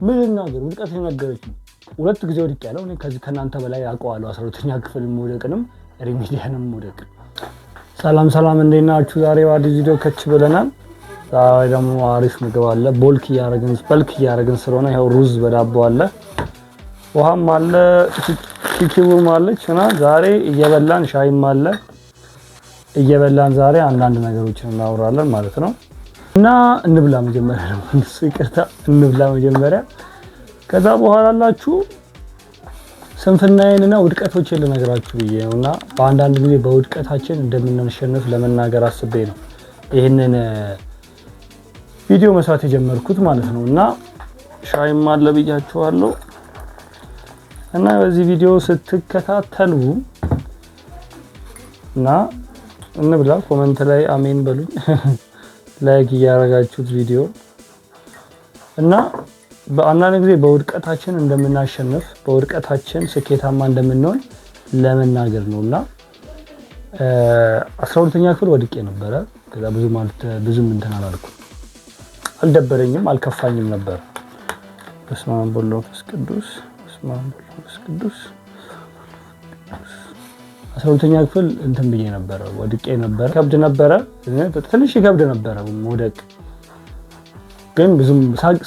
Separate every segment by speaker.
Speaker 1: ምን ልናገር? ውድቀት የነገረችኝ ሁለት ጊዜ ወድቅ ያለው እኔ ከዚህ ከእናንተ በላይ አውቀዋለሁ። 12ኛ ክፍል መውደቅንም remedial ንም መውደቅ። ሰላም ሰላም፣ እንዴት ናችሁ? ዛሬ በአዲስ ቪዲዮ ከች ብለናል። ዛሬ ደግሞ አሪፍ ምግብ አለ። bulk እያደረግን በልክ እያደረግን ስለሆነ ይኸው ሩዝ በዳቦ አለ፣ ውሃም አለ፣ ኪኪቡም አለች እና ዛሬ እየበላን ሻይም አለ እየበላን ዛሬ አንዳንድ ነገሮችን እናወራለን ማለት ነው። እና እንብላ መጀመሪያ ደግሞ እሱ ይቅርታ እንብላ መጀመሪያ። ከዛ በኋላ አላችሁ ስንፍናዬንና ውድቀቶችን ልነግራችሁ ብዬ ነው። እና በአንዳንድ ጊዜ በውድቀታችን እንደምንሸንፍ ለመናገር አስቤ ነው ይህንን ቪዲዮ መስራት የጀመርኩት ማለት ነው። እና ሻይም አለ ብያችኋለሁ። እና በዚህ ቪዲዮ ስትከታተሉ እና እንብላ፣ comment ላይ አሜን በሉኝ፣ like እያደረጋችሁት ቪዲዮ እና በአንዳንድ ጊዜ በውድቀታችን እንደምናሸንፍ፣ በውድቀታችን ስኬታማ እንደምንሆን ለመናገር ነው። እና 12ኛ ክፍል ወድቄ ነበረ። ከዛ ብዙ ማለት ብዙም እንትን አላልኩም፣ አልደበረኝም፣ አልከፋኝም ነበር። በስመ አብ ወወልድ ወመንፈስ ቅዱስ፣ በስመ አብ ወወልድ ወመንፈስ ቅዱስ። 12ኛ ክፍል እንትን ብዬ ነበረ፣ ወድቄ ነበረ። ከብድ ነበረ፣ ትንሽ ይከብድ ነበረ መውደቅ፣ ግን ብዙም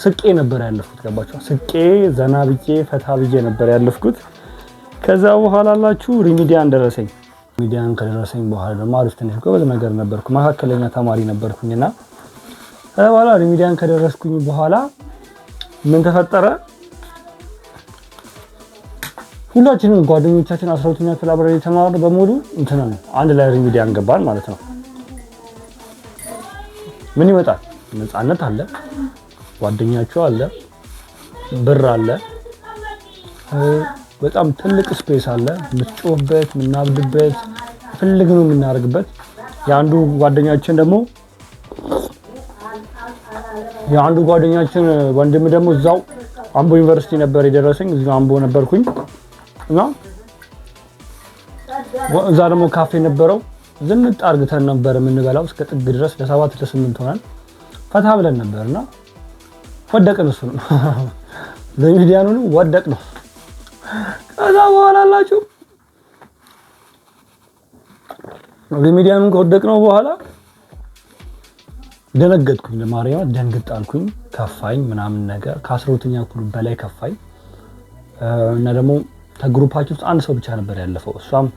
Speaker 1: ስቄ ነበር ያለፍኩት። ገባችሁ? ስቄ ዘና ብዬ ፈታ ብዬ ነበር ያለፍኩት። ከዛ በኋላ አላችሁ remedial ደረሰኝ። Remedial ከደረሰኝ በኋላ ደግሞ አሪፍ ትንሽ ጎበዝ ነገር ነበርኩ፣ መካከለኛ ተማሪ ነበርኩኝና ከዛ በኋላ remedial ከደረስኩኝ በኋላ ምን ተፈጠረ? ሁላችንም ጓደኞቻችን 12ኛ ክፍል አብረን የተማርነው በሙሉ እንትን ነው አንድ ላይ remedial ገባን ማለት ነው። ምን ይመጣል? ነፃነት አለ፣ ጓደኛችሁ አለ፣ ብር አለ፣ በጣም ትልቅ space አለ፣ የምትጮህበት፣ የምናብድበት፣ የፈለግነው የምናደርግበት። የአንዱ ጓደኛችን ወንድም ደግሞ እዛው አምቦ ዩኒቨርሲቲ ነበር የደረሰኝ። እዛው አምቦ ነበርኩኝ እና እዛ ደግሞ ካፌ ነበረው። ዝንጥ አርግተን ነበር የምንበላው እስከ ጥግ ድረስ፣ ለሰባት ለስምንት ሆነን ፈታ ብለን ነበር እና ወደቅን። እሱ ነው remedial ኡንም ወደቅ ነው። ከዛ በኋላ አላችሁ remedial ኡን ከወደቅ ነው በኋላ ደነገጥኩኝ። ለማርያም ደንግጥ አልኩኝ፣ ከፋኝ ምናምን ነገር፣ ከ12ኛ ክፍል በላይ ከፋኝ። እና ደግሞ ከ group ኣችን ውስጥ አንድ ሰው ብቻ ነበር ያለፈው። እሷም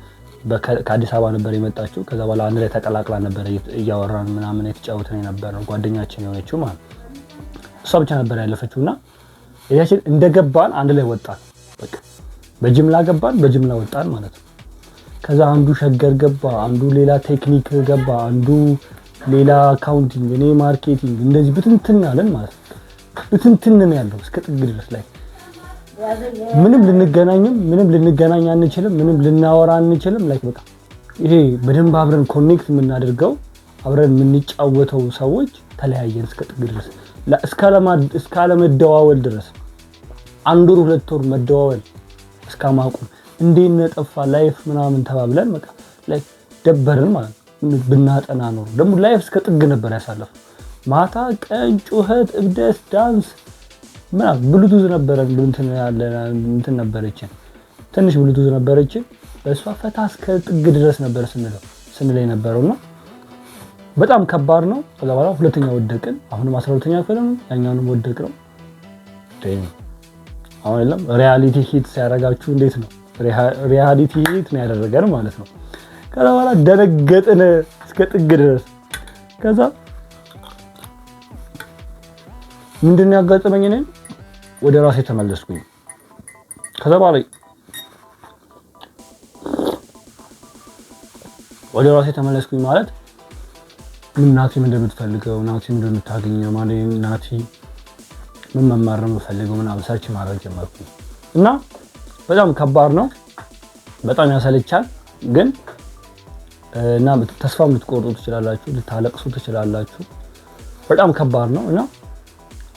Speaker 1: ከአዲስ አበባ ነበር የመጣችው። ከዛ በኋላ አንድ ላይ ተቀላቅላ ነበር እያወራን ምናምን የተጫወትን የነበረው ጓደኛችን የሆነችው ማለት እሷ ብቻ ነበር ያለፈችው። እና ያችን እንደገባን አንድ ላይ ወጣን። በቃ በጅምላ ገባን፣ በጅምላ ወጣን ማለት ነው። ከዛ አንዱ ሸገር ገባ፣ አንዱ ሌላ ቴክኒክ ገባ፣ አንዱ ሌላ accounting፣ እኔ marketing፣ እንደዚህ ብትንትን አለን ማለት ነው። ብትንትን ነው ያለው እስከ ጥግ ድረስ ላይ ምንም ልንገናኝም ምንም ልንገናኝ አንችልም። ምንም ልናወራ አንችልም። Like በቃ ይሄ በደንብ አብረን connect የምናደርገው፣ አብረን የምንጫወተው ሰዎች ተለያየን እስከ ጥግ ድረስ፣ እስከ አለመደዋወል ድረስ፣ አንድ ወር 2 ወር መደዋወል እስከ ማቆም፣ እንዴት ነህ ጠፋ life ምናምን ተባብለን በቃ like ደበርን ማለት ነው። ብናጠና ኖሮ ደግሞ life እስከ ጥግ ነበር ያሳለፈው። ማታ ቀን ጩኸት፣ እብደት፣ ዳንስ ምናምን። ብሉቱዝ ነበረ እንትን ያለ እንትን ነበረችን፣ ትንሽ ብሉቱዝ ነበረችን። በእሷ ፈታ እስከ ጥግ ድረስ ነበር ስንለው የነበረው እና በጣም ከባድ ነው። ከዛ በኋላ ሁለተኛ ወደቅን። አሁንም 12ኛ ክፍል ያኛውንም ወደቅ ነው። አሁን የለም reality hit ሲያደርጋችሁ እንዴት ነው? Reality hit ነው ያደረገን ማለት ነው። ከዛ በኋላ ደነገጥን እስከ ጥግ ድረስ። ከዛ ምንድን ነው ያጋጠመኝ? እኔ ወደ ራሴ ተመለስኩኝ። ከዛ በኋላ ወደ ራሴ ተመለስኩኝ ማለት ምን ናቲ ምን እንደምትፈልገው፣ ናቲ ምን እንደምታገኘው፣ ማለት ናቲ ምን መማር ነው የምፈልገው ምናምን search ማድረግ ጀመርኩኝ። እና በጣም ከባድ ነው፣ በጣም ያሰለቻል። ግን እና ተስፋም ልትቆርጡ ትችላላችሁ፣ ልታለቅሱ ትችላላችሁ። በጣም ከባድ ነው። እና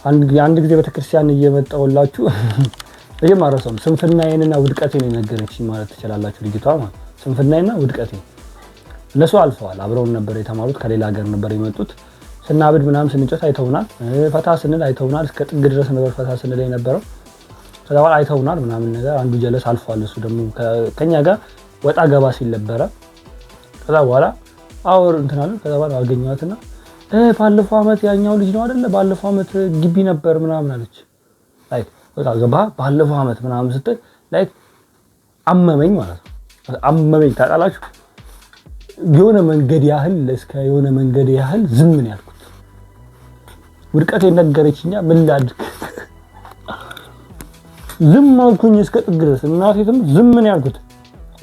Speaker 1: አንድ ጊዜ ቤተክርስቲያን እየመጣሁላችሁ ይሄም አረሰውም ስንፍናዬንና ውድቀቴን የነገረችኝ ማለት ትችላላችሁ ልጅቷ ማለት ስንፍናዬንና ውድቀቴን። እነሱ አልፈዋል፣ አብረውን ነበር የተማሩት፣ ከሌላ ሀገር ነበር የመጡት። ስናብድ ምናምን ስንጮት አይተውናል። ፈታ ስንል አይተውናል። እስከ ጥግ ድረስ ነበር ፈታ ስንል የነበረው። ከዛ በኋላ አይተውናል ምናምን ነገር። አንዱ ጀለስ አልፏል። እሱ ደግሞ ከኛ ጋር ወጣ ገባ ሲል ነበረ። ከዛ በኋላ አወር እንትን አለ። ከዛ በኋላ አገኘኋትና ባለፈው አመት ያኛው ልጅ ነው አይደለ? ባለፈው አመት ግቢ ነበር ምናምን አለች። Like በቃ ገባ፣ ባለፈው አመት ምናምን ስትል like አመመኝ ማለት ነው። አመመኝ ታውቃላችሁ። የሆነ መንገድ ያህል እስከ የሆነ መንገድ ያህል ዝም ነው ያልኩት። ውድቀት የነገረችኛ ምን ላድርግ? ዝም አልኩኝ እስከ ጥግ ድረስ። እናቴ ትሙት ዝም ነው ያልኩት።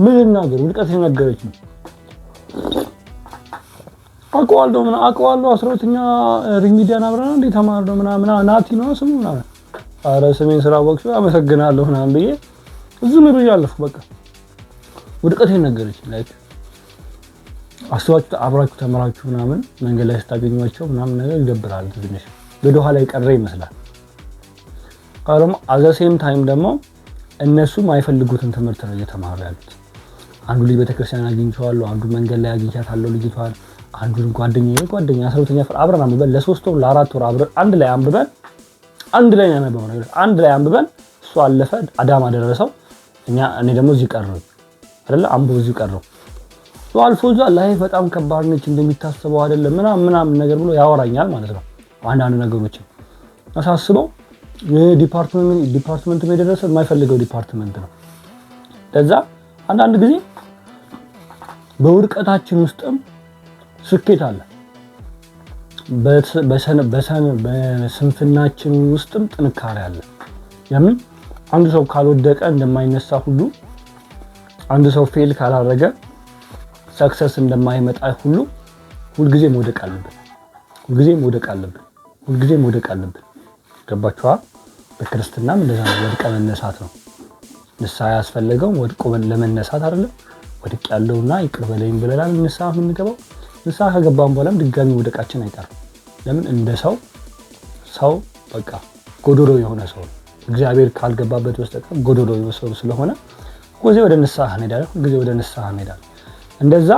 Speaker 1: ምን ልናገር? ውድቀት የነገረችኝ አውቀዋለሁ፣ ምናምን አውቀዋለሁ። 12ኛ remedial አብረን እንዴ ተማርነው ምናምን፣ ናቲ ነው ስሙ ምናምን። ኧረ ስሜን ስላወቅሽው አመሰግናለሁ ምናምን ብዬ ዝም ብዬ አለፍኩ። በቃ ውድቀት የነገረችኝ። Like አስባችሁ አብራችሁ ተምራችሁ ምናምን መንገድ ላይ ስታገኟቸው ምናምን ነገር ይደብራል። ትንሽ ወደኋላ የቀረ ይመስላል። ደግሞ at the same time ደግሞ እነሱ የማይፈልጉትን ትምህርት ነው እየተማሩ ያሉት። አንዱ ልጅ ቤተክርስቲያን አግኝቼዋለሁ፣ አንዱ መንገድ ላይ አግኝቻታለሁ ልጅቷን፣ አንዱን ጓደኛ 12ኛ ክፍል አብረን አንብበን ለ3 ወር ለ4 ወር አብረን አንድ ላይ አንብበን፣ አንድ ላይ ያነበበው ነገር አንድ ላይ አንብበን እሱ አለፈ፣ አዳማ ደረሰው። እኔ ደግሞ እዚህ ቀረሁ አይደለ፣ አምቦ እዚህ ቀረሁ። እሱ አልፎ እዛ life በጣም ከባድ ነች፣ እንደሚታሰበው አይደለም ምናምን ምናምን ነገር ብሎ ያወራኛል ማለት ነው። አንዳንድ ነገሮችን አሳስበው department የደረሰ የማይፈልገው department ነው። ለዛ አንዳንድ ጊዜ በውድቀታችን ውስጥም ስኬት አለ። በስንፍናችን ውስጥም ጥንካሬ አለ። ለምን አንድ ሰው ካልወደቀ እንደማይነሳ ሁሉ፣ አንድ ሰው fail ካላረገ success እንደማይመጣ ሁሉ ሁልጊዜ መውደቅ አለብን። ሁልጊዜ መውደቅ አለብን። ሁልጊዜ መውደቅ አለብን። ገባችኋ? በክርስትናም እንደዛ ነው። ወድቀ መነሳት ነው። ንስሐ ያስፈለገው ወድቆ ለመነሳት አይደለም። ወድቅ ያለውና ይቅር በለኝ ብለናል ንስሐ የምንገባው። ንስሐ ከገባን በኋላም ድጋሚ መውደቃችን አይቀርም። ለምን እንደ ሰው ሰው በቃ ጎዶሎ የሆነ ሰው ነው። እግዚአብሔር ካልገባበት በስተቀር ጎዶሎ የሆነ ሰው ስለሆነ ሁልጊዜ ወደ ንስሐ እንሄዳለን። ሁልጊዜ ወደ ንስሐ እንሄዳለን። እንደዛ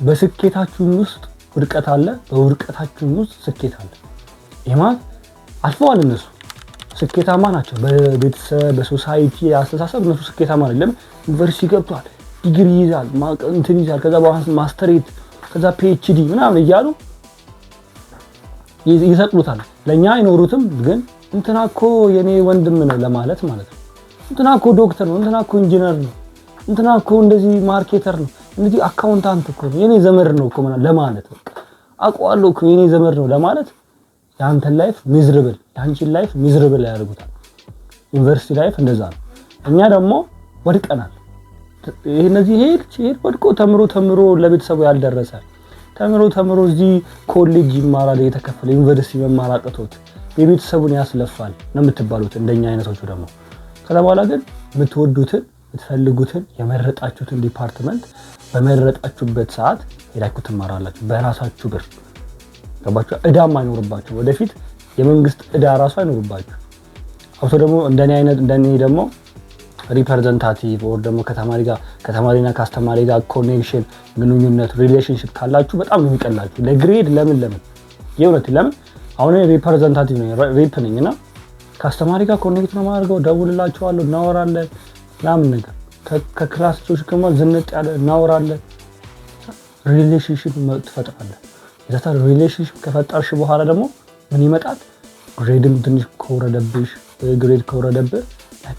Speaker 1: በስኬታችን ውስጥ ውድቀት አለ፣ በውድቀታችን ውስጥ ስኬት አለ። ይህ ማለት አልፈዋል፣ እነሱ ስኬታማ ናቸው። በቤተሰብ በ society አስተሳሰብ እነሱ ስኬታማ ናቸው። ለምን ዩኒቨርሲቲ ገብቷል፣ ዲግሪ ይይዛል፣ እንትን ይዛል፣ ከዛ በኋላ ማስተሬት፣ ከዛ PhD ምናምን እያሉ ይሰቅሉታል። ለእኛ አይኖሩትም፣ ግን እንትና እኮ የኔ ወንድም ነው ለማለት ማለት ነው። እንትና እኮ ዶክተር ነው፣ እንትና እኮ ኢንጂነር ነው፣ እንትና እኮ እንደዚህ marketer ነው፣ እንደዚህ accountant እኮ ነው፣ የኔ ዘመድ ነው እኮ ምናምን ለማለት፣ በቃ አውቀዋለሁ እኮ የኔ ዘመድ ነው ለማለት የአንተን life miserable፣ የአንቺን life miserable ያደርጉታል። ዩኒቨርሲቲ life እንደዛ ነው። እኛ ደግሞ ወድቀናል። ይሄ እነዚህ ሄድ ሄድ ወድቆ ተምሮ ተምሮ ለቤተሰቡ ያልደረሰ፣ ተምሮ ተምሮ እዚህ ኮሌጅ ይማራል እየተከፈለ፣ ዩኒቨርሲቲ መማር አቅቶት የቤተሰቡን ያስለፋል ነው የምትባሉት እንደኛ አይነቶቹ ደግሞ። ከዛ በኋላ ግን የምትወዱትን፣ የምትፈልጉትን፣ የመረጣችሁትን department በመረጣችሁበት ሰዓት ሄዳችሁ ትማራላችሁ በራሳችሁ ብር። ገባችሁ? እዳም አይኖርባችሁ። ወደፊት የመንግስት እዳ ራሱ አይኖርባችሁ። አብሶ ደግሞ እንደኔ አይነት፣ እንደኔ ደግሞ representative or ደግሞ ከተማሪ ጋር፣ ከተማሪና ከአስተማሪ ጋር connection፣ ግንኙነት፣ relationship ካላችሁ በጣም ነው የሚቀላችሁ ለ grade ለምን ለምን የእውነት ለምን አሁን representative ነኝ፣ rep ነኝ እና ከአስተማሪ ጋር connect ነው የማደርገው። ደውልላቸዋለሁ፣ እናወራለን ምናምን ነገር፣ ከ class ኦች ጋር ዝንጥ ያለ እናወራለን። Relationship ትፈጥራለህ። የዛታ relationship ከፈጠርሽ በኋላ ደግሞ ምን ይመጣል? Grade ም ትንሽ ከወረደብሽ፣ grade ከወረደብህ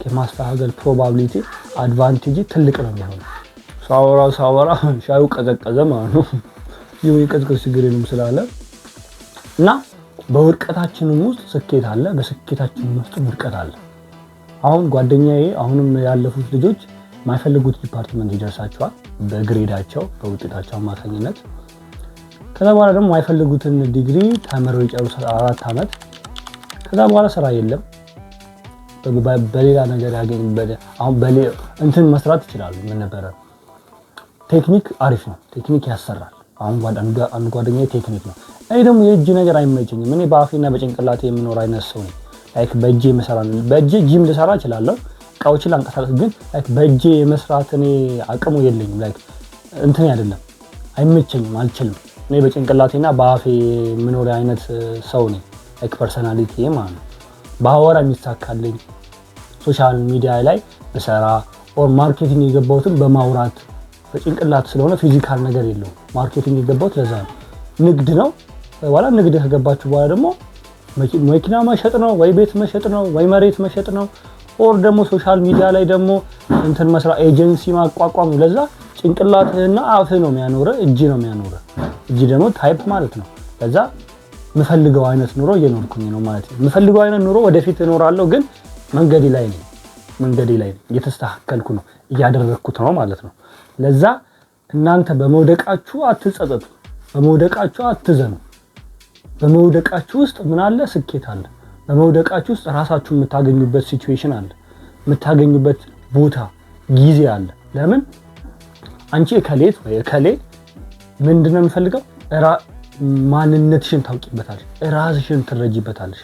Speaker 1: የማስተካከል probability advantage ትልቅ ነው የሚሆነው። ሳወራ ሳወራ ሻዩ ቀዘቀዘ ማለት ነው። ይህ የቀዝቀዝ ችግር የለም ስላለ እና በውድቀታችንም ውስጥ ስኬት አለ፣ በስኬታችንም ውስጥ ውድቀት አለ። አሁን ጓደኛዬ አሁንም ያለፉት ልጆች የማይፈልጉት department ይደርሳቸዋል በ grade ኣቸው፣ በውጤታቸው አማካኝነት። ከዛ በኋላ ደግሞ የማይፈልጉትን ዲግሪ ተምረው ይጨርሳል 4 ዓመት። ከዛ በኋላ ስራ የለም። በሌላ ነገር ያገኝ አሁን እንትን መስራት ይችላሉ። ምን ነበረ፣ ቴክኒክ አሪፍ ነው። ቴክኒክ ያሰራል። አሁን አንድ ጓደኛዬ ቴክኒክ ነው። እኔ ደግሞ የእጅ ነገር አይመቸኝም። እኔ በአፌና በጭንቅላቴ የምኖር አይነት ሰው ነኝ። Like በእጄ የምሰራ፣ በእጄ ጂም ልሰራ እችላለሁ፣ እቃዎችን ላንቀሳቀስ፣ ግን like በእጄ የመስራት እኔ አቅሙ የለኝም። Like እንትን አይደለም፣ አይመቸኝም፣ አልችልም። እኔ በጭንቅላቴና በአፌ የምኖር አይነት ሰው ነኝ። Like personality ማለት ነው። ባወራ የሚሳካልኝ፣ social media ላይ ብሰራ or marketing የገባሁትን በማውራት በጭንቅላት ስለሆነ physical ነገር የለውም። Marketing የገባሁት ለዛ ነው። ንግድ ነው። በኋላ ንግድ ከገባችሁ በኋላ ደግሞ መኪና መሸጥ ነው ወይ ቤት መሸጥ ነው ወይ መሬት መሸጥ ነው or ደግሞ social media ላይ ደግሞ እንትን መስራት፣ ኤጀንሲ ማቋቋም ነው። ለዛ ጭንቅላትህና አፍህ ነው የሚያኖርህ፣ እጅ ነው የሚያኖርህ። እጅ ደግሞ type ማለት ነው። ለዛ የምፈልገው አይነት ኑሮ እየኖርኩኝ ነው ማለት ነው። የምፈልገው አይነት ኑሮ ወደፊት እኖራለሁ፣ ግን መንገዴ ላይ ነኝ። መንገዴ ላይ ነኝ። እየተስተካከልኩ ነው፣ እያደረግኩት ነው ማለት ነው። ለዛ እናንተ በመውደቃችሁ አትጸጸቱ፣ በመውደቃችሁ አትዘኑ። በመውደቃችሁ ውስጥ ምን አለ? ስኬት አለ። በመውደቃችሁ ውስጥ ራሳችሁ የምታገኙበት situation አለ፣ የምታገኙበት ቦታ ጊዜ አለ። ለምን አንቺ እከሌት ወይ እከሌ ምንድነው የምፈልገው፣ ማንነትሽን ታውቂበታለሽ፣ ራስሽን ትረጂበታለሽ።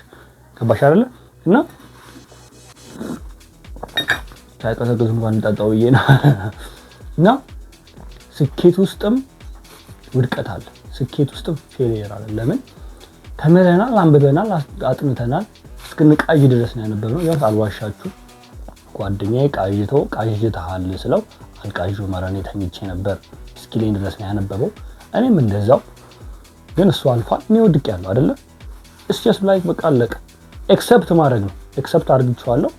Speaker 1: ገባሽ አይደለ? እና ሳይቀዘቅዝ እንኳን እንጠጣው ብዬ ነው። እና ስኬት ውስጥም ውድቀት አለ፣ ስኬት ውስጥም failure አለ። ለምን ተምረናል፣ አንብበናል፣ አጥንተናል፣ እስክንቃዥ ድረስ ነው ያነበብነው። ያው አልዋሻችሁ፣ ጓደኛዬ ቃዥቶ ቃዥተሃል ስለው አልቃዥ መረኔ ተኝቼ ነበር እስኪለኝ ድረስ ነው ያነበበው። እኔም እንደዛው፣ ግን እሱ አልፏል፣ እኔ ወድቄያለሁ አይደለ? It's just like በቃ አለቀ። Accept ማድረግ ነው። Accept አድርግቼዋለሁ።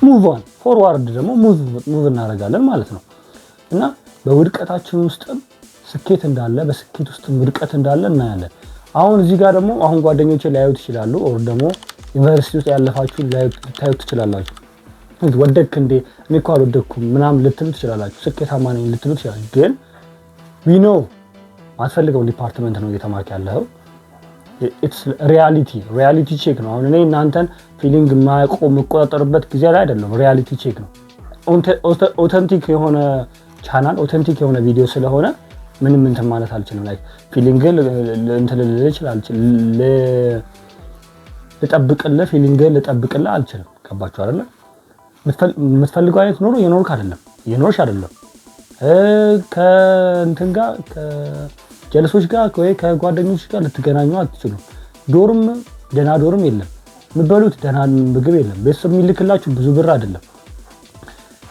Speaker 1: Move on forward ደግሞ move እናደርጋለን ማለት ነው። እና በውድቀታችን ውስጥም ስኬት እንዳለ፣ በስኬት ውስጥም ውድቀት እንዳለ እናያለን። አሁን እዚህ ጋር ደግሞ አሁን ጓደኞቼ ሊያዩት ይችላሉ፣ or ደግሞ ዩኒቨርሲቲ ውስጥ ያለፋችሁ ልታዩት ትችላላችሁ። ወደክ እንዴ፣ እኔ እኮ አልወደኩም ምናምን ልትሉ ትችላላችሁ። ስኬታማ ነኝ ልትሉ ትችላላችሁ። ግን we know ማትፈልገው department ነው እየተማርክ ያለኸው። It's reality፣ reality check ነው። አሁን እኔ እናንተን feeling የማያውቀው የምቆጣጠርበት ጊዜ ላይ አይደለም። Reality check ነው። Authentic የሆነ ቻናል፣ authentic የሆነ ቪዲዮ ስለሆነ ምንም እንትን ማለት አልችልም። Like feeling እንትን ልልህ ይችላል፣ ልጠብቅልህ፣ feeling ልጠብቅልህ አልችልም። ገባችሁ አይደለ? የምትፈልገው አይነት ኑሮ እየኖርክ አይደለም፣ እየኖርሽ አይደለም። ከእንትን ጋር፣ ከጀለሶች ጋር ወይ ከጓደኞች ጋር ልትገናኙ አትችሉም። Dorm ደህና dorm የለም፣ የምትበሉት ደህና ምግብ የለም። ቤተሰብ የሚልክላችሁ ብዙ ብር አይደለም።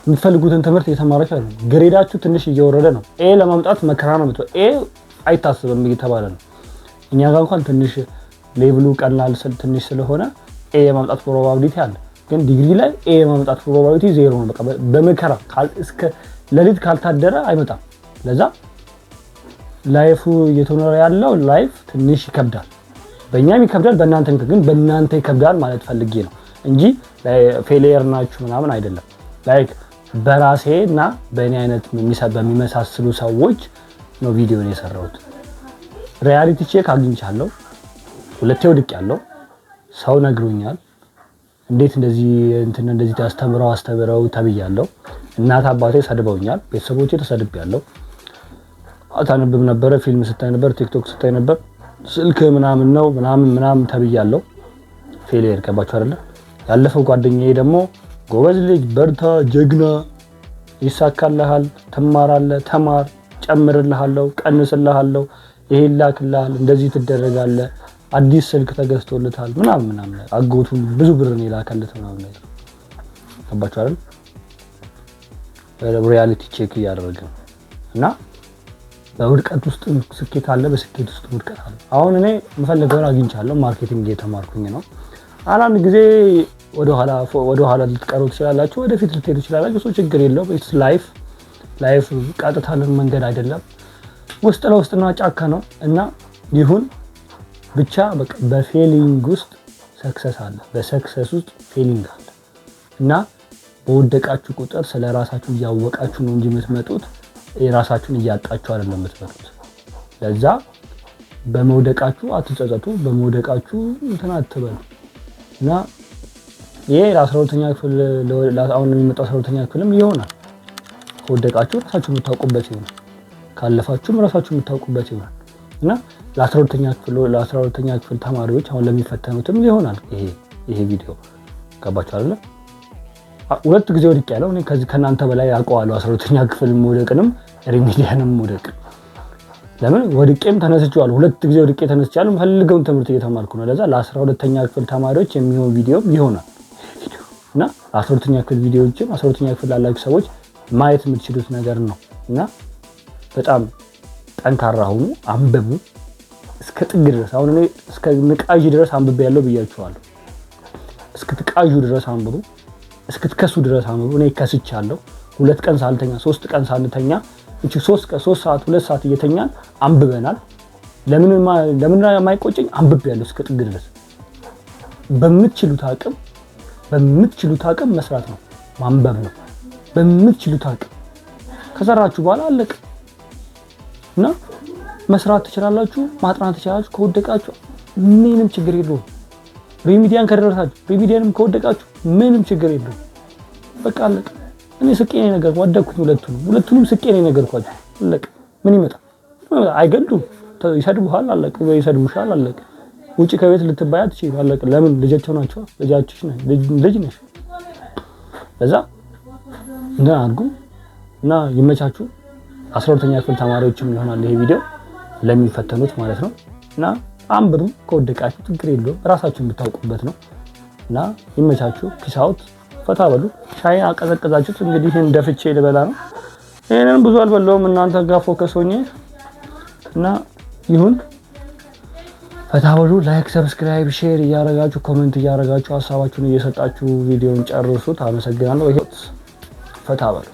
Speaker 1: የምትፈልጉትን ትምህርት እየተማራችሁ አይደለም። Grade ኣችሁ ትንሽ እየወረደ ነው። A ለማምጣት መከራ ነው። A አይታሰብም እየተባለ ነው። እኛ ጋር እንኳን ትንሽ level ኡ ቀላል ትንሽ ስለሆነ A የማምጣት probability አለ። ግን ዲግሪ ላይ A የማምጣት probability ዜሮ ነው። በቃ በመከራ እስከ ሌሊት ካልታደረ አይመጣም። ለዛ life ኡ እየተኖረ ያለው life ትንሽ ይከብዳል። በእኛም ይከብዳል፣ በእናንተም፣ ግን በእናንተ ይከብዳል ማለት ፈልጌ ነው እንጂ failure ናችሁ ምናምን አይደለም። Like በራሴ እና በእኔ አይነት በሚመሳስሉ ሰዎች ነው ቪዲዮን የሰራሁት። Reality check አግኝቻለሁ። ሁለቴ ወድቄያለሁ። ሰው ነግሮኛል። እንዴት እንደዚህ እንትን እንደዚህ አስተምረው አስተምረው ተብያለሁ። እናት አባቴ ሰድበውኛል። ቤተሰቦቼ ተሰድቤያለሁ። አታነብም ነበረ፣ ፊልም ስታይ ነበር፣ ቲክቶክ ስታይ ነበር፣ ስልክ ምናምን ነው ምናምን ምናምን ተብያለሁ። Failure ገባችሁ አይደለ? ያለፈው ጓደኛዬ ደግሞ ጎበዝ ልጅ፣ በርታ፣ ጀግና፣ ይሳካልሃል፣ ትማራለህ፣ ተማር፣ ጨምርልሃለሁ፣ ቀንስልሃለሁ፣ ይሄ ይላክልሃል፣ እንደዚህ ትደረጋለህ፣ አዲስ ስልክ ተገዝቶልታል ምናምን ምናምን፣ አጎቱ ብዙ ብር ነው የላከለት ምናምን ነገር። ገባችሁ አይደል? Reality check እያደረግን እና በውድቀት ውስጥ ስኬት አለ፣ በስኬት ውስጥ ውድቀት አለ። አሁን እኔ የምፈልገውን አግኝቻለሁ። Marketing እየተማርኩኝ ነው። አንዳንድ ጊዜ ወደኋላ ልትቀሩ ትችላላችሁ፣ ወደፊት ልትሄዱ ትችላላችሁ። እሱ ችግር የለውም። It's life። Life ቀጥታ መንገድ አይደለም፣ ውስጥ ለውስጥና ጫካ ነው እና ይሁን ብቻ በቃ በ failing ውስጥ success አለ፣ በ success ውስጥ failing አለ እና በወደቃችሁ ቁጥር ስለ ራሳችሁ እያወቃችሁ ነው እንጂ የምትመጡት የራሳችሁን እያጣችሁ አይደለም የምትመጡት። ለዛ በመውደቃችሁ አትጸጸቱ፣ በመውደቃችሁ እንትን አትበሉ። እና ይሄ ለ12ኛ ክፍል፣ አሁን የሚመጣው 12ኛ ክፍልም ይሆናል። ከወደቃችሁ ራሳችሁ የምታውቁበት ይሆናል። ካለፋችሁም ራሳችሁ የምታውቁበት ይሆናል። እና ለ12ኛ ክፍል ተማሪዎች አሁን ለሚፈተኑትም ይሆናል ይሄ ቪዲዮ። ገባችሁ አይደለ? ሁለት ጊዜ ወድቄያለሁ። እኔ ከዚህ ከእናንተ በላይ አውቀዋለሁ። 12ኛ ክፍል መውደቅንም remedial ንም መውደቅ። ለምን ወድቄም ተነስቼዋለሁ። 2 ጊዜ ወድቄ ተነስቻለሁ። የምፈልገውን ትምህርት እየተማርኩ ነው። ለዛ ለ12ኛ ክፍል ተማሪዎች የሚሆን ቪዲዮም ይሆናል እና 12ኛ ክፍል ቪዲዮዎችም 12ኛ ክፍል ላላችሁ ሰዎች ማየት የምትችሉት ነገር ነው። እና በጣም ጠንካራ ሁኑ፣ አንብቡ እስከ ጥግ ድረስ። አሁን እኔ እስከ ንቃዥ ድረስ አንብቤ ያለው ብያችኋለሁ። እስክትቃዡ ድረስ አንብቡ፣ እስክትከሱ ድረስ አንብቡ። እኔ ከስቻለሁ። 2 ቀን ሳልተኛ፣ 3 ቀን ሳልተኛ፣ እቺ 3 ቀን 3 ሰዓት 2 ሰዓት እየተኛን አንብበናል። ለምን ለምን የማይቆጨኝ አንብቤ ያለው እስከ ጥግ ድረስ። በምትችሉት አቅም በምትችሉት አቅም መስራት ነው፣ ማንበብ ነው። በምትችሉት አቅም ከሰራችሁ በኋላ አለቅ እና መስራት ትችላላችሁ፣ ማጥናት ትችላላችሁ። ከወደቃችሁ ምንም ችግር የለውም። Remedial ከደረሳችሁ፣ remedial ም ከወደቃችሁ ምንም ችግር የለውም። በቃ አለቀ። እኔ ስቄ ነው የነገርኳችሁ። ወደቅኩኝ፣ ሁለቱንም ስቄ ነው የነገርኳችሁ። አለቀ። ምን ይመጣ? አይገሉም። ይሰድቡሃል፣ አለቀ። ወይ ይሰድቡሻል፣ አለቀ። ውጪ ከቤት ልትባያ ትችይ፣ አለቀ። ለምን? ልጃቸው ናቸው። ልጃችሽ ነሽ፣ ልጅ ነሽ። ለዛ እንትን አድርጉ እና ይመቻችሁ። 12ኛ ክፍል ተማሪዎችም ይሆናል ይሄ ቪዲዮ ለሚፈተኑት ማለት ነው። እና አንብቡ። ከወደቃችሁ ችግር የለውም፣ ራሳችሁን ብታውቁበት ነው። እና ይመቻችሁ። Peace out፣ ፈታ በሉ። ሻይ አቀዘቀዛችሁት። እንግዲህ ይሄን ደፍቼ ልበላ ነው። ይሄንን ብዙ አልበላውም እናንተ ጋር focus ሆኜ እና ይሁን። ፈታ በሉ። Like፣ subscribe፣ share እያረጋችሁ፣ comment እያረጋችሁ፣ ሀሳባችሁን እየሰጣችሁ ቪዲዮን ጨርሱት። አመሰግናለሁ። ይሄ ፈታ በሉ።